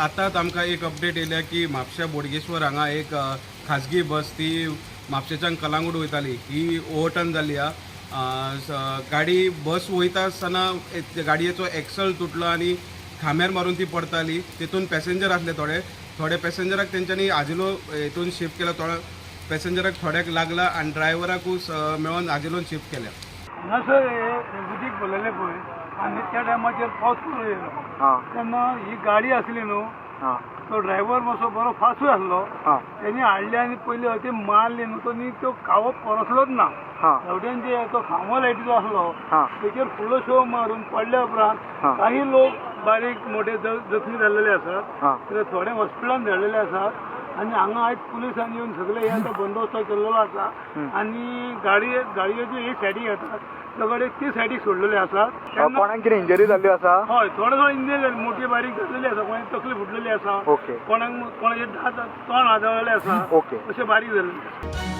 आतांच आमकां एक अपडेट येयल्या की म्हापश्या बोडगेश्वर हांगा एक खाजगी बस ती म्हापशेच्यान कलांगूट वयताली, ही ओवरटर्न जाल्ली आहा. गाडी बस वयता आसतना गाडयेचो एक्सल तुटलो आनी खांब्यार मारून ती पडताली. तितून पॅसेंजर आसले थोडे थोडे पॅसेंजराक तेंच्यांनी आजिलो हितून शिफ्ट केला. थोडे पॅसेंजराक थोड्याक लागला आनी ड्रायव्हराकूय मेळोन आजिलोन शिफ्ट केल्या. हांगासर हे उदीक भरलेलें पळय आनी त्या टायमाचेर पावस पडून येयलो तेन्ना ही गाडी आसली न्हू, तो ड्रायव्हर मातसो बरो फास्टूय आसलो. तेणी हाडले आनी पयली अती मारली न्हू, तो न्ही तो कावो परसलोच ना. हेवटेन जे तो खांबो लायटीचो आसलो तेचेर फुडलो शो मारून पडल्या उपरांत काही लोक बारीक मोठे जखमी जाल्लेले आसात. ते थोडे हॉस्पिटलान धाडलेले आसात आनी हांगा आयज पुलिसांनी येवन सगळे हे आतां बंदोबस्त केल्लो आसा आनी गाडयेची एक सायडीक येतात, त्या गाडयेक ती सायडीक सोडलेले आसात तेन्ना. कोणाक कितें इंजरी जाल्ली आसा? हय, थोडे थोडे इंजरी जाली, मोठी बारीक जाल्लेली आसा. कोणाची तकली फुटलेली आसा, कोणाक कोणाचे दांत तोंड आदळलेले आसा, अशे बारीक जाल्लेले आसा.